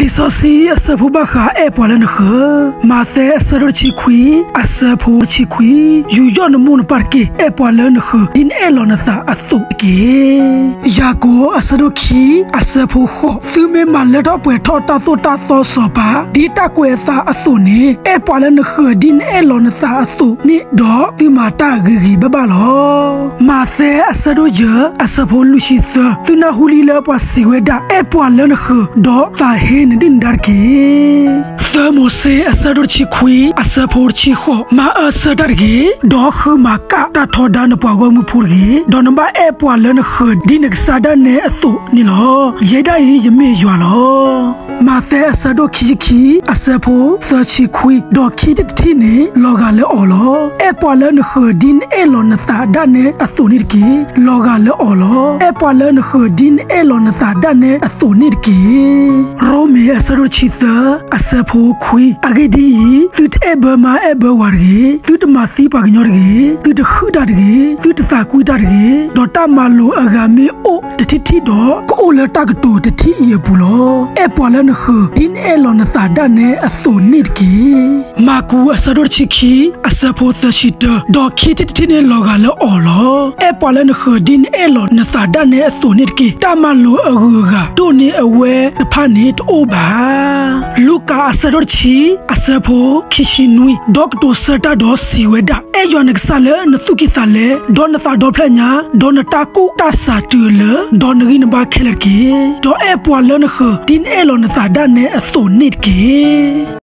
လံာ်စီဆှံအဆၢဖိဘၣ်ဃး အဲၣ်ပှၤလၢနဃၢၤ, မးသဲအဆၢဒိၣ်တဆံခွံ အဆၢဖိတဆံခွံ, ယူးယီၣ်နမိၢ်နပၢ်တက့ၢ်. အဲၣ်ပှၤလၢနဃၢၤ ဒ်နအဲၣ်လီၤနသးအသိးတက့ၢ်. ယၤကိာ်အဆၢဒိၣ်ခံ အဆၢဖိဃိး, သုမ့ၢ်မၤလၢထီၣ်ပှဲၤထီၣ်တၢ်သိၣ်တၢ်သီစီၤပၤ ဒ်တၢ်ကွဲးအသးအသိးန့ၣ်, အဲၣ်ပှၤလၢနဃၢၤ ဒ်နအဲၣ်လီၤနသးအသိးန့ၣ်ဒီး, သုမၤတၢ်ဂ့ၤဂ့ၤဘၣ်ဘၣ်လီၤ. မးသဲအဆၢဒိၣ်ယဲၢ် အဆၢဖိလွံၢ်ဆံသၢ, သုနၢ်ဟူလံလၢပှၤစံးဝဲဒၣ်, အဲၣ်ပှၤလၢနဃၢၤ, ဒီးသးဟ့နဒုၣ်နဒါတက့ၢ်. သၢမိၤၡ့အဆၢဒိၣ်တဆံခွံ အဆၢဖိတဆံဃိး, မၤအၢဆၢတၢ်တဂ့ၤ, ဒီးဃုမၤကၣ်တၢ်ထီဒါနပှၤဂီၢ်မုၢ်ဖိတဂ့ၤ, ဒီးနဘၣ်အဲၣ်ပှၤလၢနဃၢၤ ဒ်နကစၢ်ဒၣ်နဲအသိးန့ၣ်လီၤ. ယဲဒၣ်အံၤ ယမ့ၢ်ယွၤလီၤ. မးသဲအဆၢဒိၣ်ခံဆံခံ အဆၢဖိသၢဆံခွံ, ဒီးခံထံၣ်တထံၣ်န့ၣ် လီၤဂာ်လၢအီၤလီၤ. အဲၣ်ပှၤလၢနဃၢၤ ဒ်နအဲၣ်လီၤနသးဒၣ်နဲအသိးန့ၣ်တက့ၢ်. လီၤဂာ်လၢအီၤလီၤ. အဲၣ်ပှၤလၢနဃၢၤ ဒ်နအဲၣ်လီၤနသးဒၣ်နဲအသိးန့ၣ်တက့ၢ်. ရိမ့ၤအဆၢဒိၣ်တဆံသၢ အဆၢဖိခွံ, အဂ့ၢ်ဒ်အံၤ, သုတအဲၣ်ဘၢမါအဲၣ်ဘၢဝၤတဂ့ၤ, သုတမၤသံပှၤကညီတဂ့ၤ, သုတဟုၣ်တၢ်တဂ့ၤ, သုတသးကွံတၢ်တဂ့ၤ, ဒီးတၢ်မၤလိာ်အဂၤမ့ၢ်အိၣ်တထံၣ်ထံၣ်ဒီး, ကအိၣ်လၢတၢ်ကတိၤတထံၣ်အံၤအပူၤလီၤ. အဲၣ်ပှၤလၢနဃၢၤ ဒ်နအဲၣ်လီၤနသးဒၣ်နဲအသိးန့ၣ်တက့ၢ်. မၢ်ကူးအဆၢဒိၣ်တဆံခံ အဆၢဖိသၢဆံတၢ, ဒီးခံထံၣ်တထံၣ်န့ၣ် လီၤဂာ်လၢအီၤလီၤ. အဲၣ်ပှၤလၢနဃၢၤ ဒ်နအဲၣ်လီၤနသးဒၣ်နဲအသိးန့ၣ်တက့ၢ်. တၢ်မၤလိာ်အဂုၤအဂၤ ဒိၣ်န့ၢ်အဝဲတဖၣ်န့ၣ်တအိၣ်ဘၣ်. လူၤကၣ်အဆၢဒိၣ်တဆံ အဆၢဖိခံဆံနွံ, ဒီးကတိၤဆၢတၢ်ဒီးစံးဝဲဒၣ်, အဲၣ်ယွၤနကစၢ်လၢနသူၣ်ကံၢ်သးလဲ, ဒီးနသးဒီဖျၢၣ်ညါ, ဒီးနတၢ်ကူၣ်တၢ်ဆးတုၤအလၢာ်, ဒီးနဂံၢ်နဘါခဲလၢာ်တက့ၢ်. ဒီးအဲၣ်ပှၤလၢနဃၢၤ ဒ်နအဲၣ်လီၤနသးဒၣ်နဲအသိးန့ၣ်တက့ၢ်.